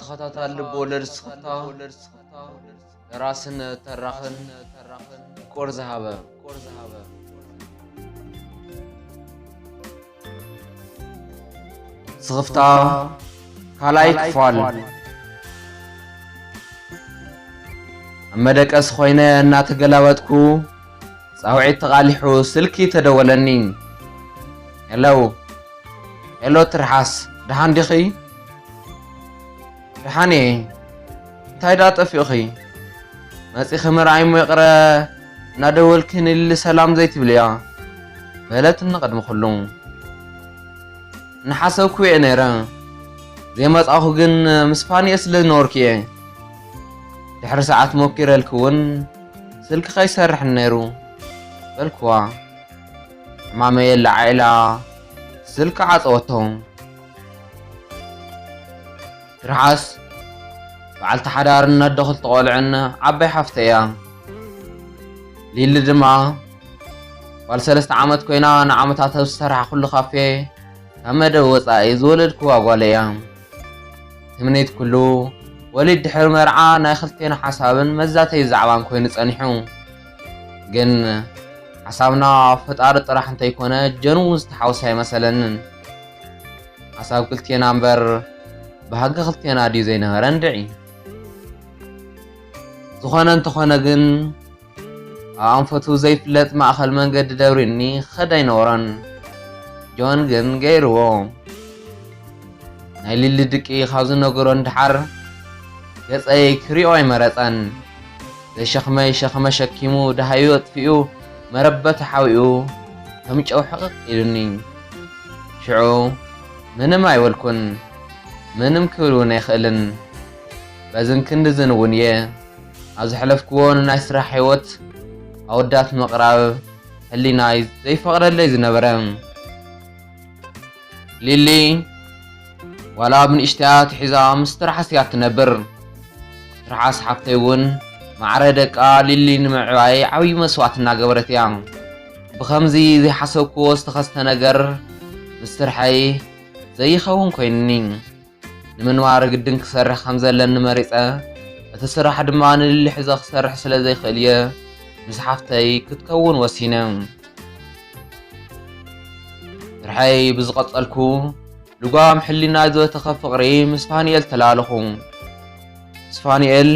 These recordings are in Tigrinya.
ተኸታታሊ ልብወለድ ስኽፍታ፣ ደራስን ተራኽን ፍቁር ዝሃበ። ስኽፍታ ካልኣይ ክፋል። ኣብ መደቀሲ ኮይነ እናተገላበጥኩ ጻውዒት ተቓሊሑ ስልኪ ተደወለኒ። ሄሎ፣ ሄሎ ትርሓስ፣ ደሓን ዲኺ? ደሓን እየ። እንታይ ደኣ ጠፊኡኺ? መጺኺ ምርኣይ እሞ ይቕረ፣ እናደወልኪ ንሊሊ ሰላም ዘይትብልያ፣ በለትኒ ቅድሚ ኩሉ። እናሓሰብኩ እየ ነይረ። ዘይመጻኹ ግን ምስ ፋንየ ስለ ዝነበርኩ እየ። ድሕሪ ሰዓት ሞኪረልኪ እውን ስልኪ ከይሰርሕን ነይሩ በልክዋ። ዕማመይ ኣላዓዒላ ስልኪ ዓጸወቶ። ትርሓስ በዓልቲ ሓዳርን ኣደ ክልተ ቆልዕን ዓባይ ሓፍተይ እያ። ሊሊ ድማ ጓል ሰለስተ ዓመት ኮይና ንዓመታት ኣብ ዝሰራሕኩሉ ካፌ ካብ መደብ ወጻኢ ዝወለድክዋ ጓለይ እያ። ትምኒት ኩሉ ወሊድ ድሕሪ መርዓ ናይ ክልቴና ሓሳብን መዛተይ ዛዕባን ኮይኑ ጸኒሑ። ግን ሓሳብና ፈጣሪ ጥራሕ እንተይኮነ ጀንኡ ዝተሓውሰ ኣይመሰለንን። ሓሳብ ክልቴና እምበር ባህጊ ክልቴና ድዩ ዘይነበረ እንድዒ። ዝኾነ እንተኾነ ግን ኣብ ኣንፈቱ ዘይፍለጥ ማእኸል መንገዲ ደብሪኒ ክኸድ ኣይነበሮን። ጆን ግን ገይርዎ። ናይ ሊሊ ድቂ ካብ ዝነገሮ ንድሓር ገጸይ ክሪኦ ኣይመረጸን። ዘይሸኽመይ ሸኽመ ሸኪሙ ደሃዩ ኣጥፊኡ መረበቱ ሓዊኡ ከም ጨው ሕቕቕ ኢሉኒ። ሽዑ ምንም ኣይበልኩን። ምንም ክብል እውን ኣይኽእልን። በዝን ክንድዝን እውን እየ ኣብ ዘሕለፍክዎ ንናይ ስራሕ ህይወት ኣወዳት ምቕራብ ሕሊናይ ዘይፈቕደለይ ዝነበረ። ሊሊ ዋላ ኣብ ንእሽተያ ትሒዛ ምስ ትርሓስ እያ ትነብር። ትርሓስ ሓፍተይ እውን ማዕረ ደቃ ሊሊ ንምዕባይ ዓብዪ መስዋእቲ እናገበረት እያ። ብኸምዚ ዘይሓሰብክዎ ዝተኸስተ ነገር ምስ ስርሐይ ዘይኸውን ኮይኑኒ። ንምንባር ግድን ክሰርሕ ከም ዘለኒ መሪጸ፣ እቲ ስራሕ ድማ ንሊሊ ሒዘ ክሰርሕ ስለ ዘይክእል እየ ምስ ሓፍተይ ክትከውን ወሲነ። ስርሐይ ብዝቐጸልኩ፣ ልጓም ሕሊናይ ዝበተኸ ፍቕሪ ምስ ፋንኤል ተላለኹ። ምስ ፋንኤል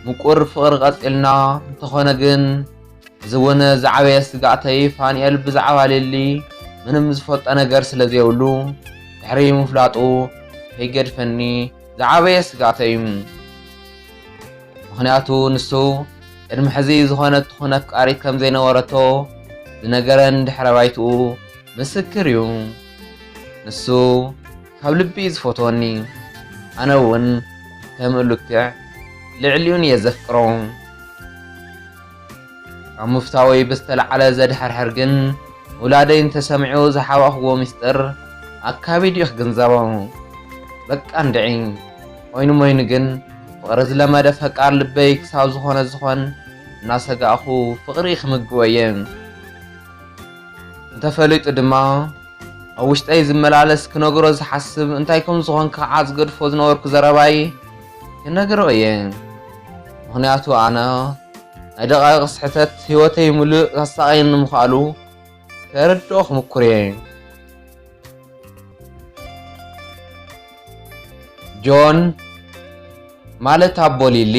ምቁር ፍቕሪ ቀጺልና፣ እንተኾነ ግን እዚ እውን ዝዓበየ ስግኣተይ ፋንኤል ብዛዕባ ሊሊ ምንም ዝፈልጦ ነገር ስለ ዘይብሉ፣ ድሕሪ ምፍላጡ ከይገድፈኒ ዝዓበየ ስግኣተይ እዩ። ምኽንያቱ ንሱ ቅድሚ ሕዚ ዝኾነት ትኹን ኣፍቃሪት ከም ዘይነበረቶ ዝነገረን ድሕረ ባይትኡ ምስክር እዩ። ንሱ ካብ ልቢ እዩ ዝፈትወኒ። ኣነ እውን ከምኡ ልክዕ ልዕሊኡን እየ ዘፍቅሮ። ካብ ምፍታወይ ብዝተላዕለ ዘድሕርሕር ግን ውላደይ እንተሰሚዑ ዝሓባእኽዎ ምስጢር ኣካቢዱ እዩ ክግንዘቦ። በቃ እንድዒ። ኮይኑ ሞይኑ ግን ፍቕሪ ዝለመደ ፈቃር ልበይ ክሳብ ዝኾነ ዝኾን እናሰጋእኹ ፍቕሪ ክምግቦ እየ። እንተፈሊጡ ድማ ኣብ ውሽጠይ ዝመላለስ ክነግሮ ዝሓስብ እንታይ ከም ዝኾንኩ ከዓ ዝገድፎ ዝነበርኩ ዘረባይ ክነግሮ እየ። ምኽንያቱ ኣነ ናይ ደቓይቕ ስሕተት ህይወተይ ምሉእ ከሳቕየኒ ምኽኣሉ ከረድኦ ክምኩር እየ። ጆን ማለት ኣቦ ሊሊ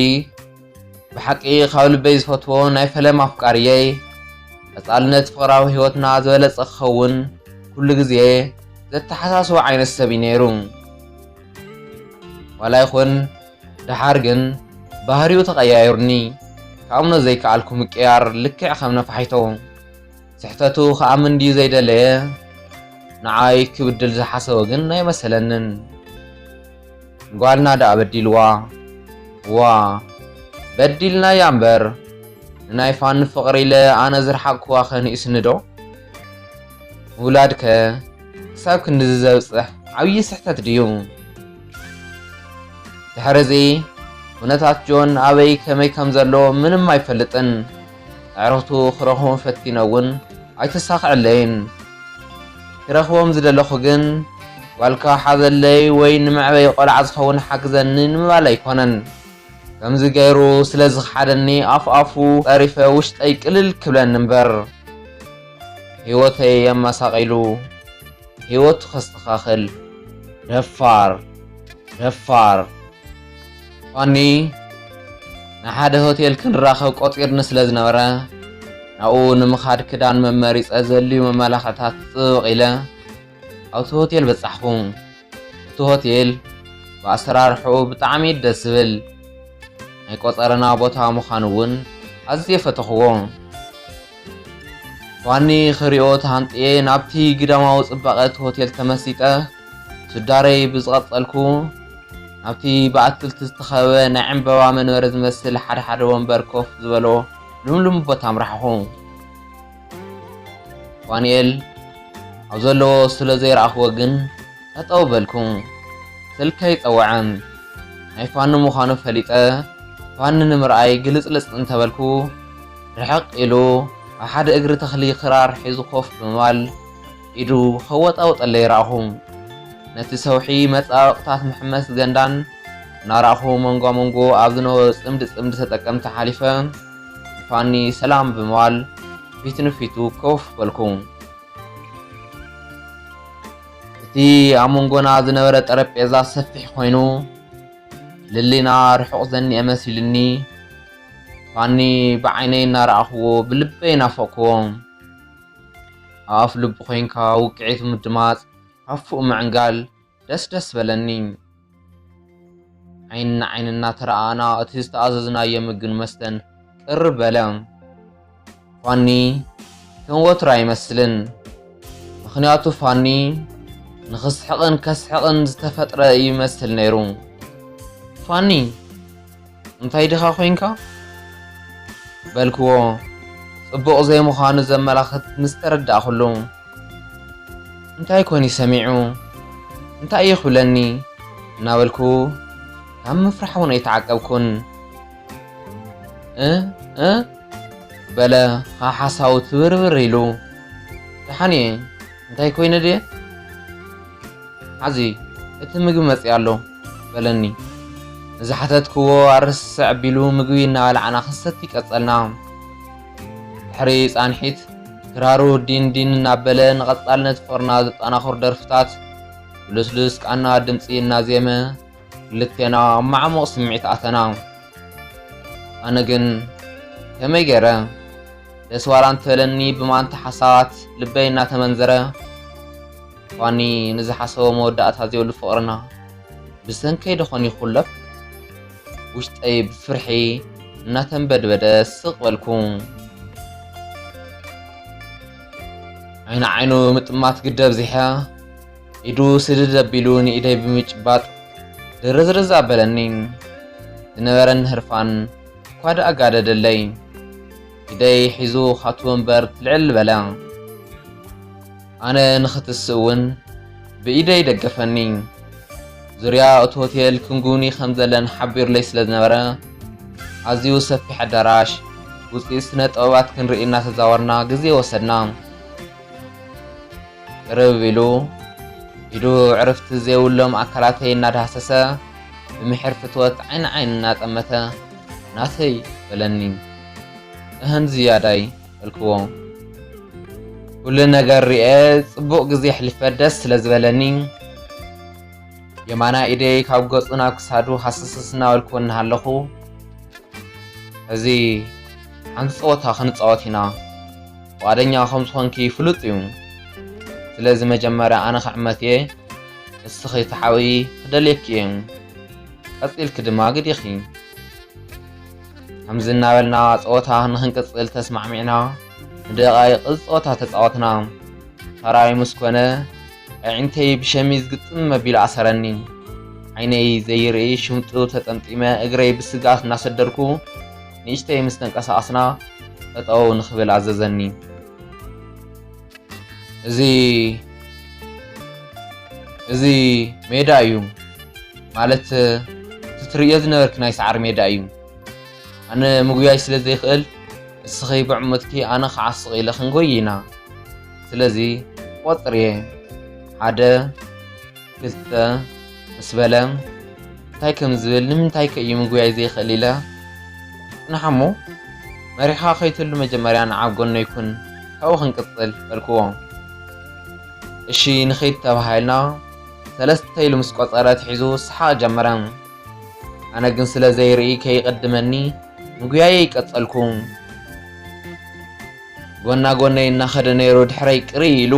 ብሓቂ ካብ ልበይ ዝፈትዎ ናይ ፈለማ ኣፍቃሪየይ፣ ቀጻልነት ፍቕራዊ ህይወትና ዝበለጸ ክኸውን ኩሉ ግዜ ዘተሓሳስቦ ዓይነት ሰብ እዩ ነይሩ። ዋላ ይኹን ደሓር ግን ባህሪኡ ተቐያይሩኒ፣ ክኣምኖ ዘይከኣልኩ ምቅያር ልክዕ ከም ነፋሒቶ። ስሕተቱ ክኣምን ድዩ ዘይደለየ? ንዓይ ክብድል ዝሓሰበ ግን ኣይመሰለንን። ጓልና ደኣ በዲልዋ። ዋ፣ በዲልናያ እምበር። ንናይ ፋኒ ፍቕሪ ኢለ ኣነ ዝረሓቕክዋ ከ ንኢስኒ ዶ? ምውላድከ ክሳብ ክንድዚ ዘብጽሕ ዓብዪ ስሕተት ድዩ? ድሕሪ እዚ ኩነታት ጆን ኣበይ ከመይ ከም ዘሎ ምንም ኣይፈልጥን። ኣዕሩኽቱ ክረኽቦም ፈቲነ እውን ኣይተሳኽዐለይን። ክረኽቦም ዝደለኹ ግን ጓልካ ሓዘለይ ወይ ንመዕበይ ቆልዓ ዝኸውን ሓግዘኒ ንምባል ኣይኮነን። ከምዚ ገይሩ ስለ ዝኸሓደኒ ኣፍ ኣፉ ጸሪፈ ውሽጠይ ቅልል ክብለኒ እምበር፣ ህይወተይ ኣመሳቒሉ፣ ህይወቱ ከስተኻኽል። ደፋር፣ ደፋር። ፋኒ ንሓደ ሆቴል ክንራኸብ ቆጺርኒ ስለ ዝነበረ፣ ናብኡ ንምኻድ ክዳን መመሪጸ ዘድልዩ መመላኽዕታት ጽብቕ ኢለ ኣብቲ ሆቴል በጻሕኩ። እቲ ሆቴል ብኣሰራርሕኡ ብጣዕሚ ደስ ዝብል ናይ ቆጸረና ቦታ ምዃኑ እውን ኣዝየ ፈተኽዎ። ፋኒ ክሪኦ ተሃንጥየ ናብቲ ግዳማዊ ጽባቐ እቲ ሆቴል ተመሲጠ፣ ስዳረይ ብዝቐጸልኩ ናብቲ ብኣትክልቲ ዝተኸበበ ናይ ዕምበባ መንበሪ ዝመስል ሓደ ሓደ ወንበር ኮፍ ዝበሎ ልምሉም ቦታ ኣምራሕኹ። ፋኒኤል ኣብ ዘለዎ ስለ ዘይረኣኽዎ ግን ጠጠው በልኩ። ስልከይ ጸውዐ። ናይ ፋኒ ምዃኑ ፈሊጠ፣ ፋኒ ንምርኣይ ግልጽልጽ እንተበልኩ፣ ርሕቕ ኢሉ ኣብ ሓደ እግሪ ተኽሊ ክራር ሒዙ ኮፍ ብምባል ኢዱ ከወጣውጠለይ ረኣኹ። ነቲ ሰውሒ መጻብቕታት ምሕመስ ገንዳን እናረኣኹ መንጓ መንጎ ኣብ ዝነበሩ ጽምዲ ጽምዲ ተጠቀምቲ ሓሊፈ ንፋኒ ሰላም ብምባል ፊት ንፊቱ ኮፍ በልኩ። እቲ ኣብ መንጎና ዝነበረ ጠረጴዛ ሰፊሕ ኮይኑ፣ ልልና ርሑቕ ዘኒኤ መሲሉኒ። ፋኒ ብዓይነይ እናረኣኽዎ ብልበይ ናፈቕክዎ። ኣብ ኣፍ ልቡ ኮይንካ ውቅዒት ምድማጽ፣ ሃፉኡ ምዕንጋል ደስ ደስ በለኒ። ዓይኒ ንዓይኒ እናተረኣኣና እቲ ዝተኣዘዝናዮ ምግብን መስተን ቅርብ በለ። ፋኒ ከም ወትሩ ኣይመስልን። ምኽንያቱ ፋኒ ንኽስሕቕን ከስሕቕን ዝተፈጥረ እዩ ይመስል ነይሩ። "ፋኒ፣ እንታይ ድኻ ኮይንካ?" በልክዎ። ጽቡቕ ዘይምዃኑ ዘመላኽት ምስ ተረዳእኩሉ፣ "እንታይ ኮን እዩ ሰሚዑ? እንታይ እዩ ክብለኒ?" እናበልኩ ካብ ምፍራሕ እውን ኣይተዓቀብኩን። "እ? እ?" በለ ሓሳቡ ትብርብር ኢሉ። "ደሓን እየ፣ እንታይ ኮይነ ድየ?" "ሓዚ እቲ ምግቢ መጺኡ ኣሎ" በለኒ። ንዝሓተትክዎ ኣርስዕ ኣቢሉ ምግቢ እናበላዕና ክንሰቲ ቀጸልና። ድሕሪ ጻንሒት ክራሩ ዲን ዲን እናበለ ንቐጻልነት ፍቕርና ዘጠናኽሩ ደርፍታት ብልስሉስ ቃና ድምጺ እናዜመ ክልቴና ኣብ ማዕሙቕ ስምዒት ኣተና። ኣነ ግን ከመይ ገይረ ደስ ዋላ እንተበለኒ ብማንታ ሓሳባት ልበይ እናተመንዘረ ፋኒ ንዝሓሰቦ መወዳእታ ዘይብሉ ፍቕርና ብሰንከይ ደኾን ይኹለፍ? ውሽጠይ ብፍርሒ እናተንበድበደ ስቕ በልኩ። ዓይኒ ዓይኑ ምጥማት ግዲ ኣብዚሐ፣ ኢዱ ስድድ ኣቢሉ ንኢደይ ብምጭባጥ ድርዝርዝ ኣበለኒ። ዝነበረኒ ህርፋን እኳ ደኣ ጋደደለይ። ኢደይ ሒዙ ካብቲ ወንበር ትልዕል በለ። ኣነ ንኽትስእ እውን ብኢደይ ደገፈኒ። ዙርያ እቲ ሆቴል ክንጉብኒ ከም ዘለና ሓቢሩለይ ስለ ዝነበረ፣ ኣዝዩ ሰፊሕ ኣዳራሽ፣ ውጽኢት ስነ ጥበባት ክንርኢ እናተዛወርና ግዜ ወሰድና። ቅርብ ኢሉ ኢዱ ዕርፍቲ ዘይብሎም ኣካላተይ እናዳህሰሰ ብምሒር ፍትወት ዓይኒ ዓይኒ እናጠመተ ናተይ በለኒ። እህን ዝያዳይ በልክዎ። ኩሉ ነገር ርኤ ጽቡቕ ግዜ ኣሕሊፈ ደስ ስለ ዝበለኒ የማናይ ኢደይ ካብ ገጹ ናብ ክሳዱ ሃሰስስ እናበልክዎ እናሃለኹ፣ "ሕዚ ሓንቲ ጸወታ ክንጻወት ኢና። ፍቓደኛ ከም ዝኾንኪ ፍሉጥ እዩ። ስለዚ መጀመርያ ኣነ ክዕመት እየ፣ ንስኺ ትሓብኢ ክደልየኪ እየ። ቀጺልኪ ድማ ግዲኺ።" ከምዚ እናበልና ጸወታ ንኽንቅጽል ተስማዕሚዕና፣ ንደቓይቕ ጸወታ ተጻወትና። ተራይ ምስ ኮነ፣ ኣዒንተይ ብሸሚዝ ግጥም ኣቢሉ ኣሰረኒ። ዓይነይ ዘይርኢ ሽምጡ ተጠምጢመ፣ እግረይ ብስግኣት እናሰደርኩ፣ ንእሽተይ ምስ ተንቀሳቐስና፣ ጠጠው ንኽብል ኣዘዘኒ። "እዚ፣ እዚ ሜዳ እዩ። ማለት፣ እቲ ትርእዮ ዝነበርክ ናይ ሰዓር ሜዳ እዩ። ኣነ ምጉያይ ስለ ዘይክእል፣ እስኺ ብዕሙትኪ ኣነ ክዓስቕ ኢለ ክንጎይ ኢና። ስለዚ፣ ቆጽር እየ። ሓደ፣ ክልተ ምስ በለ፣ እንታይ ከም ዝብል፣ ንምንታይ ከ እዩ ምጉያይ ዘይኽእል ኢለ፣ ጽናሕ እሞ መሪሕኻ ከይትህሉ መጀመርያ ንዓ ኣብ ጎነይ ኩን፣ ካብኡ ክንቅጽል በልክዎ። እሺ ንኸይድ ተባሂልና፣ ሰለስተ ኢሉ ምስ ቆጸረ ኣትሒዙ ስሓቕ ጀመረ። ኣነ ግን ስለ ዘይርኢ ከይቕድመኒ ምጉያየይ ቀጸልኩ። ጎና ጎነይ እናኸደ ነይሩ ድሕረይ ቅርይ ኢሉ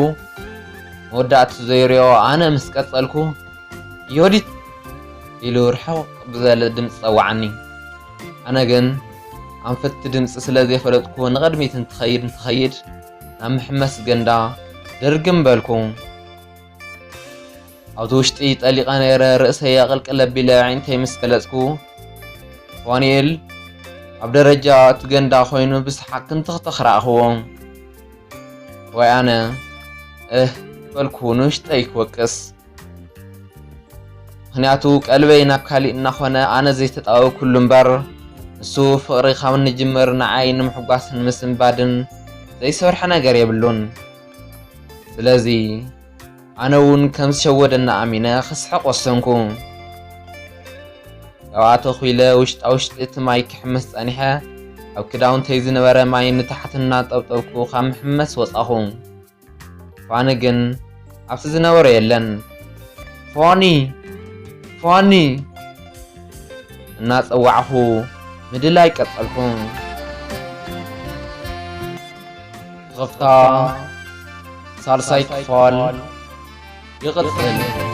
መወዳእቱ ዘይሪኦ ኣነ ምስ ቀጸልኩ፣ ዮዲት ኢሉ ርሕቕ ብዘለ ድምፂ ጸዋዓኒ። ኣነ ግን ኣንፈትቲ ድምፂ ስለ ዘይፈለጥኩ ንቕድሚት እንትኸይድ እንትኸይድ ናብ ምሕመስ ገንዳ ድርግም በልኩ። ኣብቲ ውሽጢ ጠሊቐ ነይረ፣ ርእሰይ ኣቕልቅል ኣቢለ ኣዒንተይ ምስ ገለጽኩ፣ ፋኑኤል ኣብ ደረጃ እቲ ገንዳ ኮይኑ ብሰሓቕ ክንትኽተኽ ረኣኽዎ። ወይ ኣነ እህ በልኩ ንውሽጠይ ክወቅስ። ምኽንያቱ ቀልበይ ናብ ካሊእ እናኾነ ኣነ ዘይተጣበብኩሉ እምበር፣ ንሱ ፍቕሪ ካብ እንጅምር ንዓይ ንምሕጓስን ምስንባድን ዘይሰርሐ ነገር የብሉን። ስለዚ ኣነ እውን ከም ዝሸወደና ኣሚነ ክስሕቕ ወሰንኩ። ካብኣ ተኹኢለ ውሽጣ ውሽጢ እቲ ማይ ክሕምስ ጸኒሐ፣ ኣብ ክዳውንተይ ዝነበረ ማይ ንታሕቲ እናጠብጠብኩ ካብ ምሕመስ ወጻኹ። ፋኒ ግን ኣብቲ ዝነበሮ የለን። ፋኒ! ፋኒ! እናጸዋዕኹ ምድላይ ቀጸልኩ። ተኸፍታ ሳልሳይ ክፋል ይቕጽል።